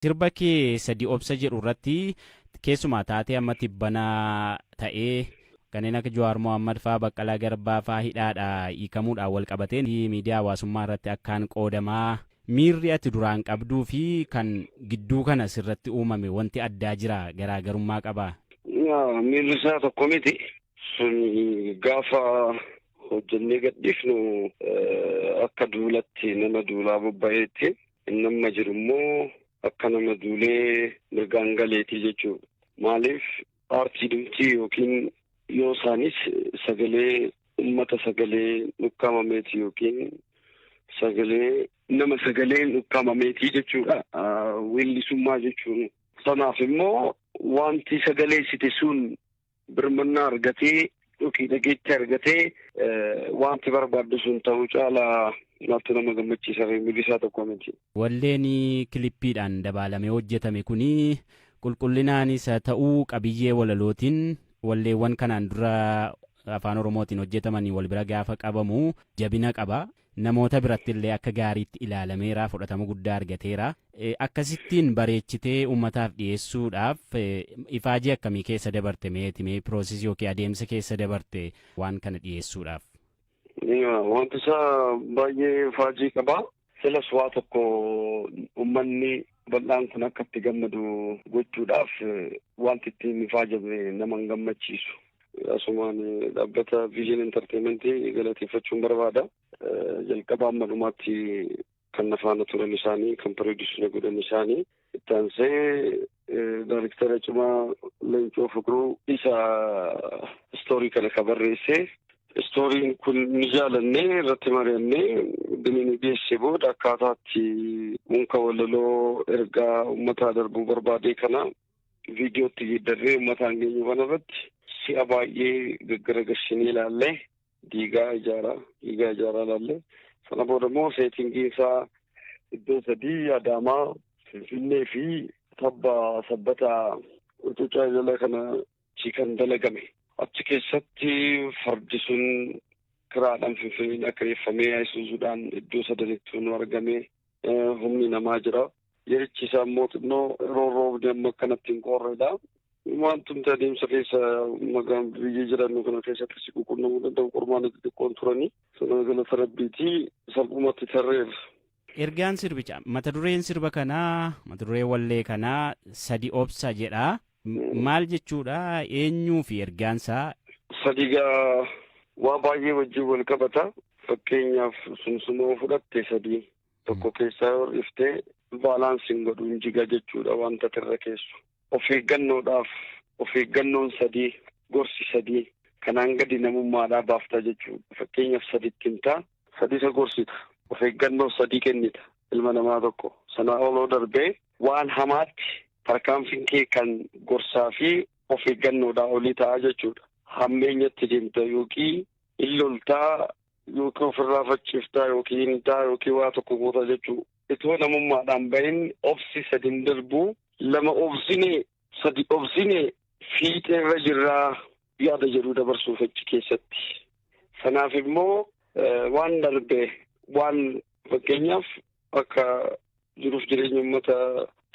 Sirba kee "Sadi Obsa" jedhu irratti keessumaa taatee amma tibbanaa ta'ee, kanneen akka Jawaar Mohammad faa, Baqqalaa Garbaa faa hidhaadha hiikamuudhaan wal qabatee miidiyaa hawaasummaa irratti akkaan qoodamaa, miirri ati duraan qabduu fi kan gidduu kana sirratti uumame wanti addaa jira, garaagarummaa qaba? Miirri isaa tokko miti. Sun gaafa hojjennee gadhiifnu akka duulatti nama duulaa bobba'eetti, inni amma jiru immoo akka nama duulee mirgaan galeetii jechuudha. Maaliif, aartii dhumtii yookiin yoo isaanis sagalee uummata, sagalee ukkaamameeti yookiin sagalee nama sagaleen ukkaamameetii jechuudha. Weellisummaa jechuun. Sanaaf immoo wanti sagaleessite sun birmannaa argatee yookiin dhageetti argatee wanti barbaaddu sun ta'uu caalaa maaltu nama gammachiisa? Miirri isaa tokko miti. Walleen kilippiidhaan dabaalamee hojjetame kuni qulqullinaanis haa ta'uu qabiyyee walalootiin walleewwan kanaan dura Afaan Oromootiin hojjetamanii wal bira gaafa qabamu jabina qaba. Namoota biratti illee akka gaariitti ilaalameera, fudhatama guddaa argateera. Akkasittiin bareechitee uummataaf dhiyeessuudhaaf ifaajii akkamii keessa dabarte? Meeti mee process yookiin adeemsa keessa dabarte waan kana dhiyeessuudhaaf? Wanti isaa baay'ee ifaajii qaba. Silas waa tokko uummanni bal'aan kun akka itti gammadu gochuudhaaf wanti ittiin ifaajame nama hin gammachiisu. Asumaan dhaabbata Vision Entertainment galateeffachuun barbaada. Jalqaba amma dhumaatti kan na faana turan isaanii, kan produce na godhan isaanii. Itti aansee daayirektara cimaa Leencoo Fiqiruu isa story kana ka barreesse. Storyn kun ni jaalannee, irratti mari'annee binini dhiyeesse. Booda akkaataatti unka walaloo ergaa uummataa darbuu barbaade kana viidiyootti geeddarree uummataan geenyu kanarratti si'a baay'ee gaggaragalchinee ilaallee, diigaa ijaaraa diigaa ijaaraa ilaallee, sana booda immoo setting isaa iddoo sadii, Adaamaa, Finfinnee fi tabba Sabbataa Cuucaa jala kana kan dalagame. Achi keessatti fardi sun kiraadhaan Finfinneen kireeffamee Isuzuudhaan iddoo sadanitti nu argame, humni namaa jira. Yerichi isaa immoo xinnoo yeroo roobni amma akkanatti hin qorredha. Wantumti adeemsa keessa magaan biyya jirannu kana keessatti si qunnamuu danda'u qormaanni xixiqqoon turanii. Sana galata Rabbiitii salphumatti tarreerra. Ergaan sirbicha, mata dureen sirba kanaa, mata duree wallee kanaa "Sadi Obsa" jedha. Maal jechuudha? Eenyuu fi ergaansaa? Sadi gaa waa baay'ee wajjin wal qabata. Fakkeenyaaf, sumsumoo fudhatte, sadii tokko keessaa yoo dhiftee balanceiin godhuun jiga jechuudha wanta irra keessu. Of eeggannoodhaaf, of eeggannoon sadii, gorsi sadii kanaan gadi namummaadhaa baafta jechuudha. Fakkeenyaaf, saditti himtaa, sadii isa gorsita. Of eeggannoo sadii kennita ilma namaa tokko. Sana oloo darbee waan hamaatti tarkaanfiin kee kan gorsaa fi of eeggannoodhaa olii ta'a jechuudha. Hammeenyatti deemta yookiin in loltaa yookiin ofirraa facciftaa yookiin hintaa yookiin waa tokko goota jechuudha. Itoo namummaadhaan bahin obsi sadin darbuu, lama obsine, sadi obsine, fiixeerra jirraa yaada jedhu dabarsuuf achi keessatti. Sanaaf immoo waan darbe, waan fakkeenyaaf akka jiruuf jireenya uummata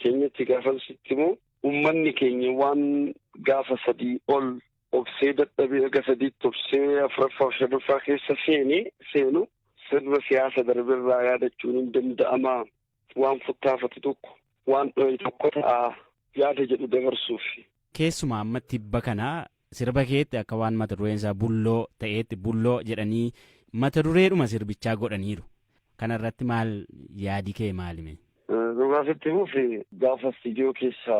keenyatti gaafa sitti immoo uummanni keenya waan gaafa sadii ol obsee dadhabee, haga sadiitti obsee afuraffaa fi shanaffaa keessa seene seenu, sirna siyaasa darbirraa yaadachuun hin danda'amaa, waan futtaafatu tokko, waan dho'e tokko ta'a yaada jedhu dabarsuuf. Keessumaa amma tibba kana sirba keetti akka waan mata dureen isaa bulloo ta'eetti bulloo jedhanii mata dureedhuma sirbichaa godhaniiru. Kana irratti maal yaadi kee maalime? Dhugaa sitti himuuf, gaafa istiidiyoo keessa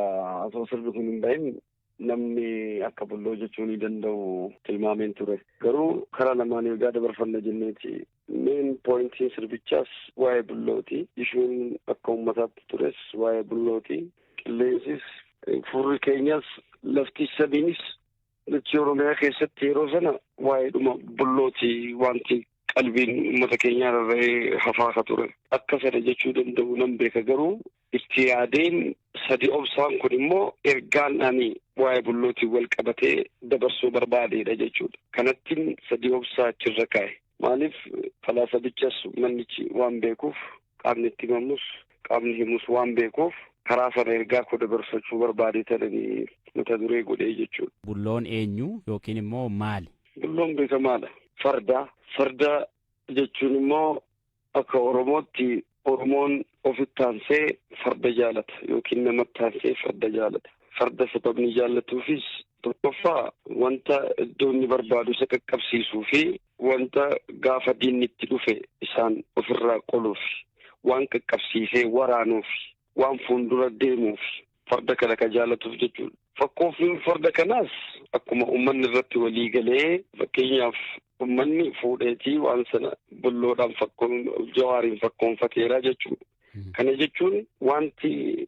osoo sirbi kun hin bahin namni akka bulloo jechuu ni danda'u tilmaameen ture. Garuu karaa lamaan ergaa dabarfanna jenneeti. Main pointiin sirbichaas waa'ee bullooti. Ishuun akka uummataatti tures waa'ee bullooti. Qilleensis, furri keenyas, lafti sadiinis dachee Oromiyaa keessatti yeroo sana waa'eedhuma bullooti wanti qalbiin uummata keenyaa rarra'ee hafaa ka ture. Akka sana jechuu danda'u nan beeka, garuu itti yaadeen sadi obsaan kun immoo ergaan ani waa'ee bullootiin wal qabatee dabarsuu barbaadeedha jechuudha. Kanattiin sadi obsaa achirra kaa'e. Maaliif, falaasabichas mannichi waan beekuuf, qaamni itti himamus qaamni himus waan beekuuf. Karaa sana ergaa koo dabarsachuu barbaade ta'anii mata duree godhee jechuudha. Bulloon eenyu yookiin immoo maali? Bulloon beekamaadha. Farda. Farda jechuun immoo akka Oromootti Oromoon ofitti aansee farda jaalata yookiin namatti aansee farda jaalata. Farda sababni jaallatuufis tokkoffaa wanta iddoo inni barbaadu isa qaqqabsiisuu fi wanta gaafa diinni itti dhufe isaan ofirraa qoluuf, waan qaqqabsiisee waraanuuf, waan fuuldura deemuuf farda kana ka jaallatuuf jechuudha. Fakkoofni farda kanaas akkuma uummanni irratti walii galee, fakkeenyaaf uummanni fuudheetii waan sana bulloodhaan fakkoon Jawaariin fakkoonfateera jechuudha. Kana jechuun wanti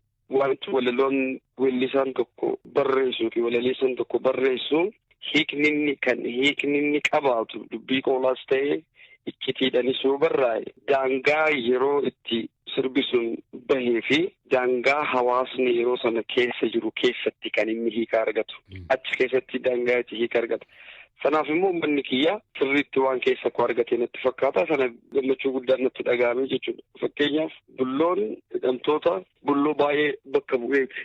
walaloon weellisaan tokko barreessu yookiin walaleessaan tokko barreessu hiikni inni kan hiikni inni qabaatu dubbii qoolaas ta'ee iccitiidhaanis yoo barraa'e daangaa yeroo itti sirbi sun bahee fi daangaa hawaasni yeroo sana keessa jiru keessatti kan inni hiika argatu. Achi keessatti daangaa itti hiika argata. Sanaaf immoo uummanni kiyya sirriitti waan keessa koo argate natti fakkaata. Sana gammachuu guddaan natti dhaga'ame jechuudha. Fakkeenyaaf bulloon hidhamtoota bulloo baay'ee bakka bu'eeti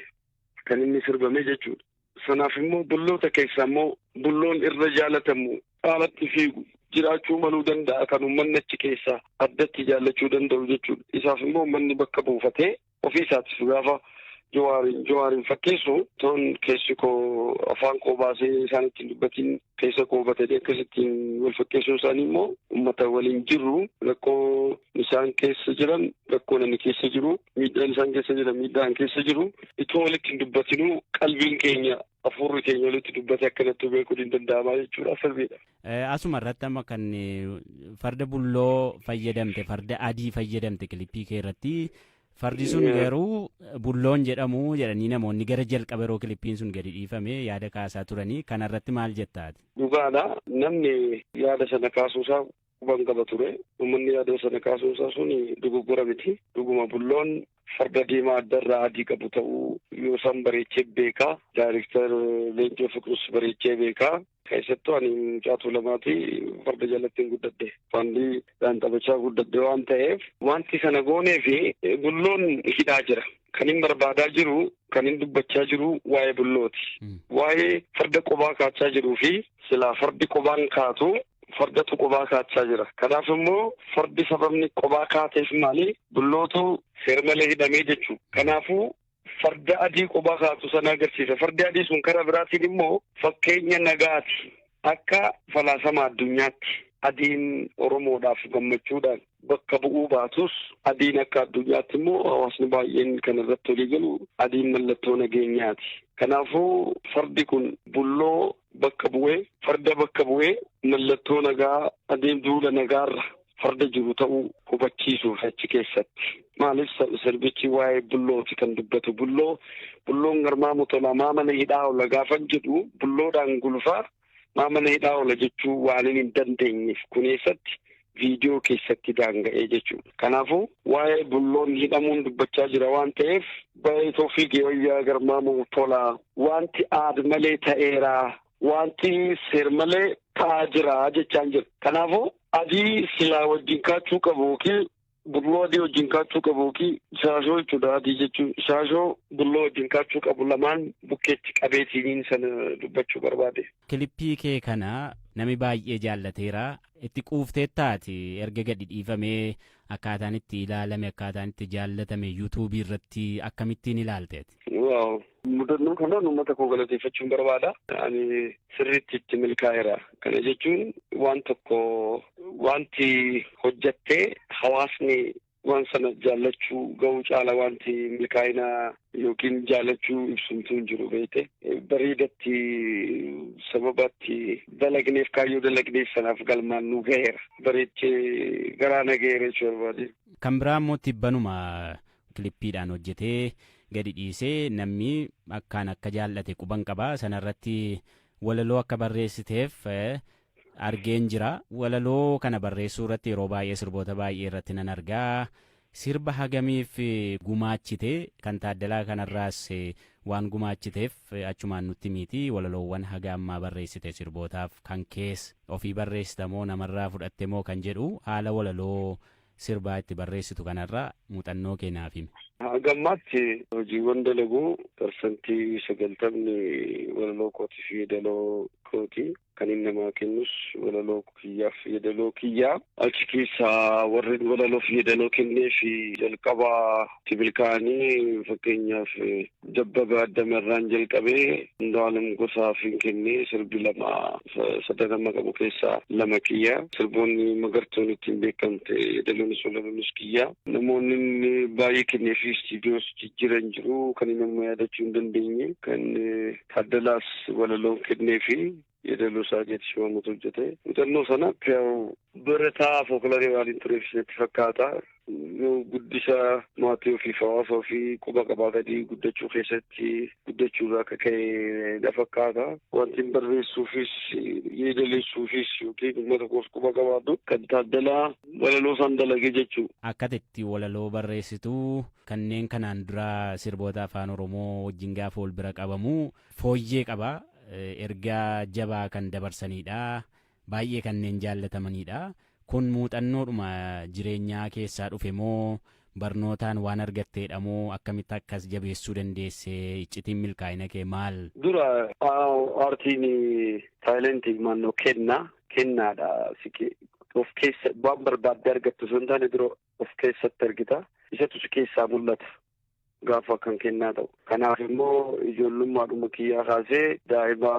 kan inni sirbame jechuudha. Sanaaf immoo bulloota keessaa immoo bulloon irra jaalatamu caalatti fiigu jiraachuu maluu danda'a kan uummanni achi keessaa addatti jaallachuu danda'u jechuudha. Isaaf immoo uummanni bakka buufatee ofii isaatiif gaafa Jawaariin fakkeessu toon keessi koo afaan koo baasee isaan ittiin dubbatiin keessa koo batee akkasittiin wal fakkeessuun isaanii immoo uummata waliin jirru, rakkoo isaan keessa jiran rakkoo namni keessa jiru, miidhaan isaan keessa jiran miidhaan keessa jiru, itoo walitti hin dubbatinuu qalbiin keenya hafuurri keenya walitti dubbate akkanatti beekuun hin danda'amaa jechuudha, sirriidha. Asuma irratti amma kan farda bulloo fayyadamte, farda adii fayyadamte kilippii kee irratti. Fardi sun garuu bulloon jedhamu jedhanii namoonni gara jalqaba yeroo kilippiin sun gadi dhiifame yaada kaasaa turanii, kanarratti maal jettaati? Dhugaadha. Namni yaada sana kaasuusaa quban qaba ture. Uummanni yaada sana kaasuusaa sun dogoggora miti. Dhuguma bulloon farda diimaa addarraa adii qabu ta'uu yoo isaan bareechee beekaa. Daayiriktar Leencoo Fiqirus bareechee beekaa. Keessattuu ani mucaa Tuulamaati, farda jalatti hin guddadhe. Faandiidhaan taphachaa guddadhe waan ta'eef wanti sana goonee fi bulloon hidhaa jira. Kan hin barbaadaa jiru, kan hin dubbachaa jiru waa'ee bullooti. Waa'ee farda qobaa kaachaa jiruu fi silaa fardi qobaan kaatu fardatu qobaa kaachaa jira. Kanaaf immoo fardi sababni qobaa kaateef maali? Bullootu seermalee hidhamee jechuudha. Kanaafuu farda adii qobaa kaatu sana agarsiisa. Fardi adii sun karaa biraatiin immoo fakkeenya nagaati. Akka falaasama addunyaatti adiin Oromoodhaaf gammachuudhaan bakka bu'uu baatus, adiin akka addunyaatti immoo hawaasni baay'een kan irratti walii galu adiin mallattoo nageenyaati. Kanaafuu fardi kun bulloo bakka bu'ee, farda bakka bu'ee mallattoo nagaa adeem duula nagaarra farda jiru ta'uu hubachiisuuf achi keessatti. Maaliif sirbichi waa'ee bullooti kan dubbatu, bulloo bulloon garmaamu tola maa mana hidhaa oola gaafan jedhu, bulloodhaan gulufaa maa mana hidhaa oola jechuu waan hin dandeenyeef kun eessatti viidiyoo keessatti daanga'ee jechuudha. Kanaafuu waa'ee bulloon hidhamuun dubbachaa jira waan ta'eef baay'ee fiigee wayyaa garmaamu tola wanti aad malee ta'eera, wanti seer malee ta'aa jira jechaan jira. Kanaafuu adii silaa wajjin kaachuu qabu yookiin bulloo adii wajjin kaachuu qabu yookiin shaashoo jechuudha, adii jechuun shaashoo bulloo wajjin kaachuu qabu lamaan bukkeetti qabeetiin sana dubbachuu barbaade. Kilippii kee kana nami baay'ee jaallateera. Itti quuftee taati erga gadi dhiifamee akkaataan itti ilaalame, akkaataan itti jaallatame yuutuubii irratti akkamittiin ilaalteeti? Waaw! Mudannoo kanaan uummata koo galateeffachuun barbaada. Ani sirriitti itti milkaa'eera. Kana jechuun waan tokko wanti hojjattee hawaasni waan sana jaallachuu ga'uu caala wanti milkaa'ina yookiin jaallachuu ibsumtuu hin jiru beekte. Bareedatti sababatti dalagneef, kaayyoo dalagneef sanaaf galmaan nu ga'eera. Bareechee garaa na ga'eera jechuu barbaade. Kan biraa immoo tibbanuma kilippiidhaan hojjetee gadi dhiisee namni akkaan akka jaallate quban qaba. Sanarratti walaloo akka barreessiteef argeen jira. Walaloo kana barreessuu irratti yeroo baay'ee sirboota baay'ee irratti nan argaa. Sirba hagamiif gumaachite? Kan Taaddalaa kanarraas waan gumaachiteef achumaan nutti miti, walaloowwan haga ammaa barreessite sirbootaaf kan kees ofii barreessita moo namarraa fudhatte moo kan jedhu, haala walaloo sirbaa itti barreessitu kanarraa muuxannoo kee naaf himi. Hanga ammaatti hojiiwwan dalaguu 90% walaloo kootii fi yeedaloo kooti. Kan inni namaa kennus walaloo kiyyaaf yeedaloo kiyyaa. Achi keessaa warreen walaloo fi yeedaloo kennee fi jalqabaa itti milkaa'anii, fakkeenyaaf Dabbaba Addamarraan jalqabee Andu'aalem Gosaaf hin kennee, sirbi lama sadan amma qabu keessaa lama kiyya. Sirboonni Magartuun ittiin beekamte yeedaloonis walaloonis kiyya. Namoonni inni baay'ee kennee fi istiidiyoos jijjiiran jiru, kan inni amma yaadachuu hin dandeenye. Kan Taaddalaas walaloon kennee fi yeedaloo isaa Geet Shimamutu hojjete. Muuxannoo sanatti yaa'u barataa fookularii waan hin tureef natti fakkaata. Yoo guddisa maatii ofiif hawaasa ofii quba qabaatanii guddachuu keessatti guddachuurraa akka ka'e na fakkaata. Wanti hin barreessuufis yeedaleessuufis yookiin uummata koos quba qabaadhu kan Taaddalaa walaloo isaan dalage jechuudha. Akka itti walaloo barreessitu kanneen kanaan dura sirboota Afaan Oromoo wajjin gaafa wal bira qabamu fooyyee qaba. Ergaa jabaa kan dabarsanidha. Baay'ee kanneen jaallatamanidha. Kun muuxannoodhuma jireenyaa keessaa dhufe moo barnootaan waan argatteedha moo akkamitti akkas jabeessuu dandeesse? Iccitiin milkaa'ina kee maal? Dura aartiin taalentii maannoo kennaadha. Of keessa waan barbaadde argattu osoo hin taane, dura of keessatti argita. Isatu si keessaa mul'ata gaafa kan kennaa ta'u. Kanaaf immoo ijoollummaadhuma kiyyaa kaasee, daa'ima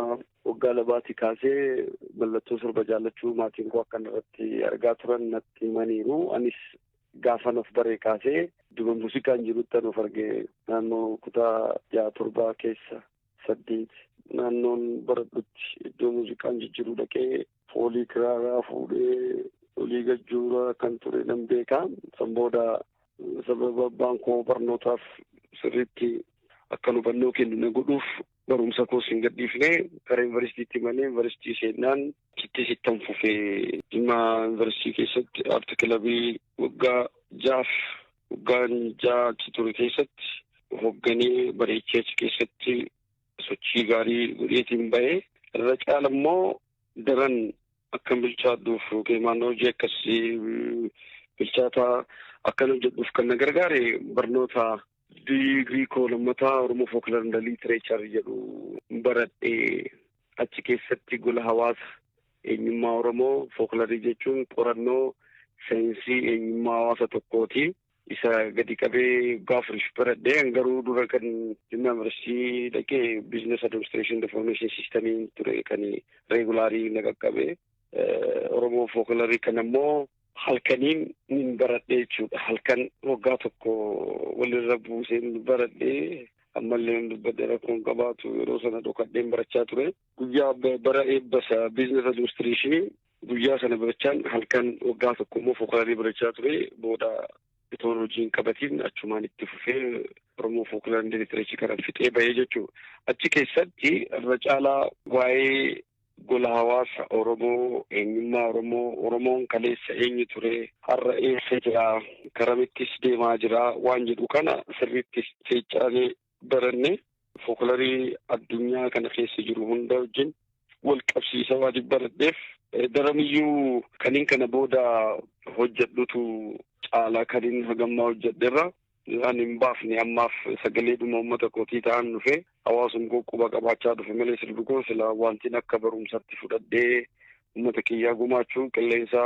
waggaa 2tii kaasee, mallattoo sirba jaallachuu maatiin koo akkan irratti argaa turan natti himaniiru. Anis gaafan of baree kaasee duba muuziqaan jirutti an of argee naannoo kutaa 6, 7 keessa, 8, naannoon baradhutti iddoo muuziqaan jijjiiru dhaqee foolii kiraaraa fuudhee olii gajjuura kan ture nan beeka. San booda sababa abbaan koo barnootaaf sirriitti akkan hubannoo kennu na godhuuf barumsa koos hin gadhiifne, gara yuunivarsiitiitti malee yuunivarsiitii seennaan achitti sittan fufee. Jimmaa Yuunivarsiitii keessatti art clubii waggaa 6f, waggaan 6 achi ture keessatti hoogganee bareechee achi keessatti sochii gaarii godheetiin bahee, irra caala immoo daran akkan bilchaadhuuf yookiin maannoo hojii akkasii bilchaataa akkan hojjedhuuf kan na gargaare barnoota digirii koo lammataa Oromoo Folklore and Literature jedhu baradhee. Achi keessatti gola hawaasa eenyummaa Oromoo, fookularii jechuun qorannoo saayinsii eenyummaa hawaasa tokkooti. Isa gadi qabee 4f baradhee, garuu dura kan Jimmaa Yuunivarsiitii dhaqee Business Administration Information Systemiin ture kan regularii na qaqqabe. Oromoo fookularii kan ammoo halkaniin nin baradhee jechuudha. Halkan waggaa tokko walirra buuseen baradhee, ammallee dubbadhee rakkoon qabaatu, yeroo sana dhokadheen barachaa ture. Guyyaa bara eebbasa business administration guyyaa sana barachaan, halkan waggaa tokko immoo fookularii barachaa ture. Booda itoo hojiin qabatiin achumaan itti fufee Oromoo Folklore Literature kana fixee bahee jechuudha. Achi keessatti irra caalaa waa'ee gola hawaasa Oromoo, eenyummaa Oromoo, Oromoon kaleessa eenyu ture, har'a eessa jira, karamittis deemaa jira waan jedhu kana sirriitti seeccaalee baranne. Fookularii addunyaa kana keessa jiru hunda wajjin wal qabsiisa waan baradheef, daramiyyuu kaniin kana booda hojjedhutu caalaa kaniin hagammaa hojjedherra. Ani hin baafne ammaaf sagaleedhuma uummata kootii ta'an dhufe, hawaasuma koo quba qabaachaa dhufe malee, sirbi koo sila wantiin akka barumsatti fudhadhee uummata kiyyaa gumaachuu qilleensa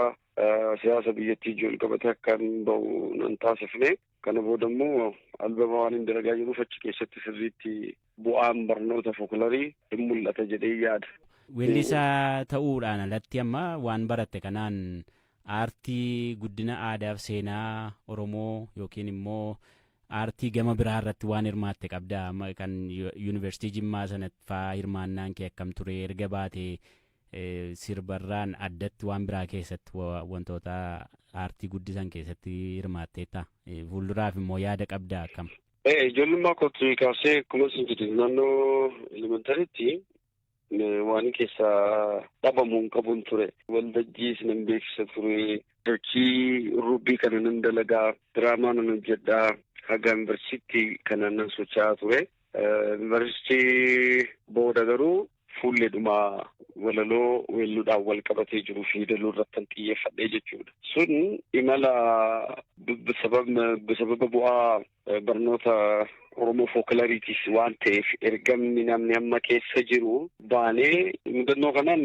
siyaasa biyyattii ijoo qabatee akka hin bahu nan taasifne. Kana booda immoo albama waan hin dalagaa jiruuf achi keessatti sirriitti bu'aan barnoota fookularii hin mul'ata jedhee yaada. Weellisaa ta'uudhaan alatti amma waan baratte kanaan aartii guddina aadaa fi seenaa Oromoo yookiin immoo aartii gama biraa irratti waan hirmaatte qabda. Kan Yuunivarsiitii Jimmaa sana faa hirmaannaan kee akkam ture? Erga baate sirbarraan addatti waan biraa keessatti, wantoota aartii guddisan keessatti hirmaatteetta. Fuulduraaf immoo yaada qabda akkam? Ijoollummaa kootti kaasee, akkuma isin jedhe, naannoo elementaryitti waan keessaa dhabamu hin qabuun ture. Waltajjiis nan beeksisa ture. Sochii rubbii kana nan dalagaa, diraamaa nan hojjedhaa. Haga yuunivarsiitii kana nan socho'aa ture. Yuunivarsiitii booda garuu fuulleedhuma Walaloo weelluudhaan wal qabatee jiru fi yeedaloo irratti xiyyeeffadhee jechuudha. Sun imala sababa bu'aa barnoota Oromoo fooklariitiis waan ta'eef ergamni namni amma keessa jiru baanee mudannoo kanaan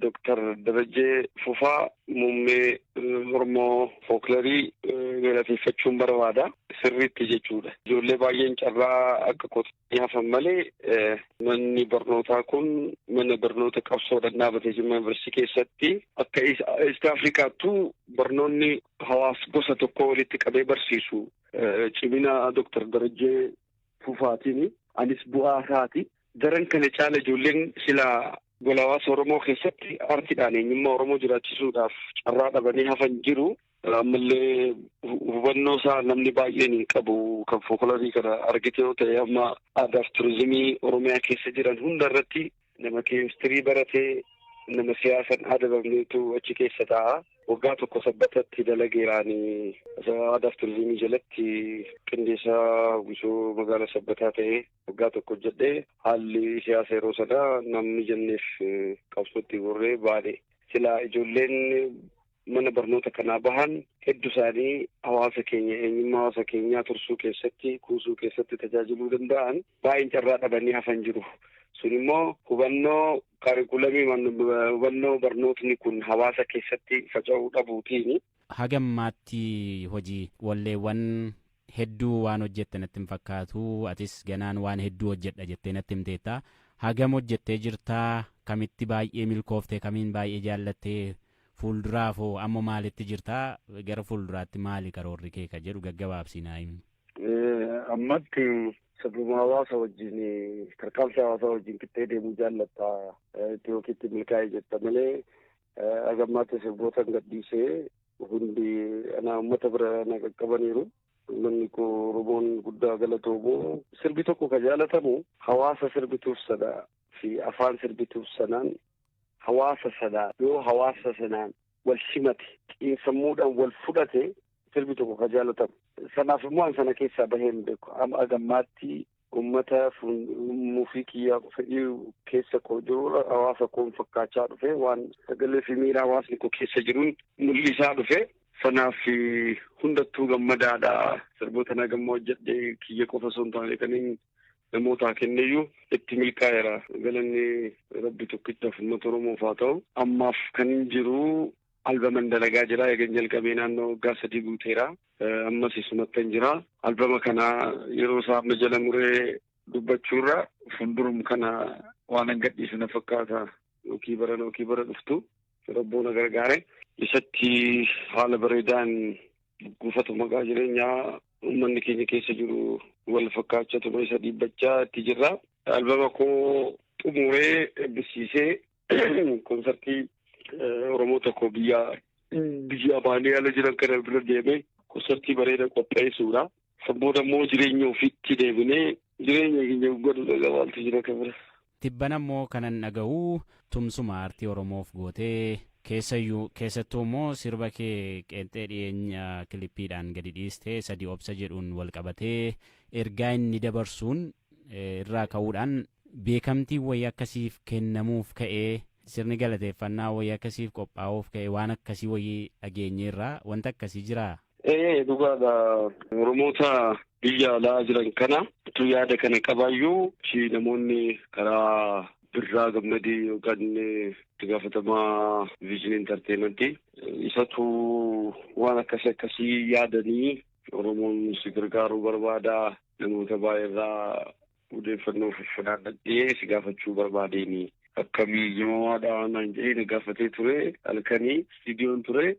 Dooktar Darajjee Fufaa muummee Oromoo fooklarii galateeffachuun barbaada. Sirriitti jechuudha. Ijoollee baay'een carraa akka kotanii hafan malee manni barnootaa kun mana barnoota qabsoodhaan dhaabatee Jimma Yuunivarsiitii keessatti akka East Afrikaattuu barnoonni hawaasa gosa tokko walitti qabee barsiisu cimina Dooktar Darajjee Fufaatiin anis bu'aa isaati. Daran kana caala ijoolleen silaa gola hawaasa Oromoo keessatti aartiidhaan eenyummaa Oromoo jiraachisuudhaaf carraa dhabanii hafan jiru. Ammallee hubannoo isaa namni baay'een hin qabu kan fookularii kana argite yoo ta'e amma aadaaf turizimii Oromiyaa keessa jiran hunda irratti nama keemistirii baratee nama siyaasan adabamneetu achi keessa taa'a. Waggaa tokko Sabbatatti dalageeraanii aadaaf turizimii jalatti qindeessaa hawwisoo magaalaa Sabbataa ta'ee waggaa tokko hojjedhee haalli siyaasa yeroo sanaa namni jenneef qabsootti gorree baane. Silaa ijoolleen mana barnoota kanaa bahan hedduu isaanii hawaasa keenya eenyummaa hawaasa keenyaa tursuu keessatti kuusuu keessatti tajaajiluu danda'an baay'een carraa dhabanii hafan jiru. Sun immoo hubannoo kaarikulamii hubannoo barnootni kun hawaasa keessatti faca'uu dhabuutiini. Haga ammaatti hojii walleewwan hedduu waan hojjette natti hin fakkaatu. Atis ganaan waan hedduu hojjedha jettee natti himteetta. Hagam hojjettee jirtaa? Kamitti baay'ee milkooftee? Kamiin baay'ee jaallattee? Fuulduraaf hoo amma maalitti jirtaa? Gara fuulduraatti maali karoorri kee ka jedhu gaggabaabsii naa himi. Ammatti sababa hawaasa wajjin tarkaanfii hawaasa wajjin qixxee deemuu jaallatta itti yookiitti milkaa'e jetta malee haga ammaatti sirboota gadhiisee hundi ana uummata bira na qaqqabaniiru. Uummanni koo Oromoon guddaa galatoomu. Sirbi tokko ka jaalatamu hawaasa sirbituuf sana fi afaan sirbituuf sanaan hawaasa sanaa yoo hawaasa sanaan wal simate xiinsammuudhaan wal fudhate sirbi tokko ka jaalatamu. Sanaaf immoo an sana keessaa bahee hin beeku. Amma hagammaatti uummata mufii kiyyaa fedhii keessa koo jiru hawaasa koon fakkaachaa dhufe waan sagalee fi miira hawaasni koo keessa jiruun mul'isaa dhufe. Sanaaf hundattuu gammadaadha. Sirboota na gamma hojjedhee kiyya qofa osoo hin taane kan inni namootaa kenneyyuu itti milkaa'eera. Galanni Rabbi tokkichaaf uummata Oromoof haa ta'u. Ammaaf kan jiru albaman dalagaa jira. Eegan jalqabee naannoo waggaa 3 guuteera. Ammas isumattan jira. Albama kana yeroo isaa amma jala muree dubbachuurra fuuldurum kana waan an gadhiisu na fakkaata. Yookiin bara yookiin bara dhuftu Rabboon na gargaare. Isatti haala bareedaan guufatu maqaa jireenyaa uummanni keenya keessa jiru wal fakkaachatuma isa dhiibbachaa itti jirra. Albama koo xumuree eebbisiisee konsartii Oromoo tokko biyya baanee ala jiran kana bira deemee konsartii bareeda qopheessuudha. Sammuu immoo jireenya ofiitti deebinee jireenya keenya godhu gabaatu jira kan bira. Tibbana immoo kanan dhaga'u tumsuma aartii Oromoof gootee keessayyuu keessattuu immoo sirba kee qeenxee dhiyeenya kilippiidhaan gadi dhiistee sadii obsa jedhuun wal qabatee ergaa inni dabarsuun irraa ka'uudhaan beekamtii wayii akkasiif kennamuuf ka'ee sirni galateeffannaa wayii akkasiif qophaa'uuf ka'ee waan akkasii wayii dhageenyeerraa wanta akkasii jiraa? Dhugaadha. Oromoota biyya alaa jiran kana utuu yaada kana qabaayyuu namoonni karaa Birraa Gammadii yookaan itti gaafatamaa Vision Entertainment isatu waan akkasii akkasii yaadanii Oromoon si gargaaruu barbaada namoota baay'eerraa odeeffannoo funaannadhee si gaafachuu barbaadeeni. Akkamii jimamaadha naan jedhee na gaafatee ture halkanii istiidiyoon ture.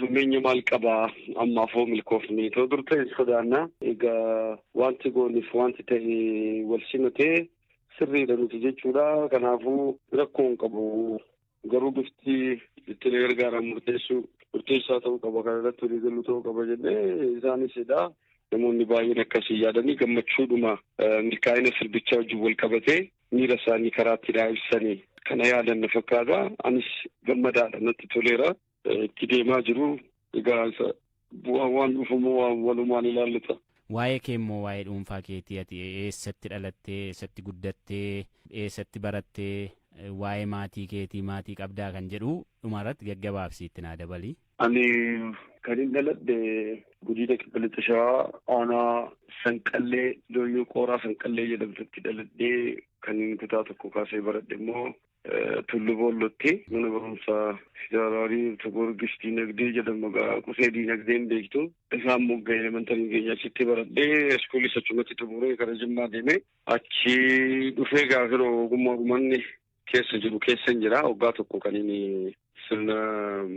Humneenya maal qabaa ammaaf hoo milkoofne ta'u dur ta'e sodaanna. Egaa wanti gooneef wanti ta'e wal simatee sirriidha nuti jechuudha. Kanaafuu rakkoo hin qabu. Garuu bifti ittiin gargaaran murteessaa ta'uu qaba. Kana irratti walii galuu ta'uu qaba jennee isaanis Namoonni baay'een akkasii yaadanii gammachuudhuma milkaa'ina sirbichaa wajjin wal qabatee miira isaanii karaa ittiin ibsanii kana yaadan na fakkaata. Anis gammadaadha natti toleera. Itti deemaa jiru. Egaa bu'aan waan dhufamu waan walumaan ilaallata. Waa'ee kee immoo waa'ee dhuunfaa keetii ati eessatti dhalattee, eessatti guddattee, eessatti barattee Waa'ee maatii keetii, maatii qabdaa kan jedhu dhumarratti gaggabaabsii itti naa dabali. Ani kan hin dhaladhe godina Kibba Lixa Shawaa, aanaa Sanqallee, Dooyyoo Qooraa Sanqallee jedhamtutti dhaladhee, kan kutaa 1 kaasee baradhe immoo Tullu Boollootti, mana barumsaa Federaalii Goorgis Diinagdee jedhamu, maqaa Qusee Diinagdeen beektu. Isaan moggaa elementarii keenya achitti baradhee, iskuulis achumatti xumuree gara Jimmaa deeme. Achi dhufee gaafa ogummaa uummanni keessa jiru keessa hin jira. Waggaa 1 kan inni sirna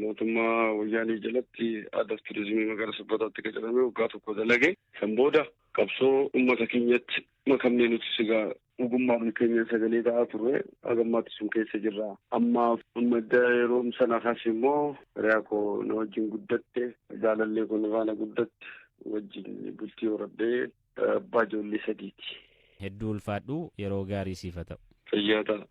mootummaa Wayyaanee jalatti aadaa fi turizimii magaalaa Sabbataatti qacarame waggaa 1 dalage. San booda qabsoo uummata keenyatti makamnee, nuti sigaa ogummaa keenya sagalee ta'aa turre, hagammaatti sun keessa jirra. Amma madda yeroo sana kaas immoo hiriyaa koo na wajjin guddatte, jaalallee koo na faana guddatte wajjin bultii horadhee, abbaa ijoollee sadiiti. Hedduu ulfaadhu, yeroo gaarii siif haa ta'u. Fayyaa ta'a.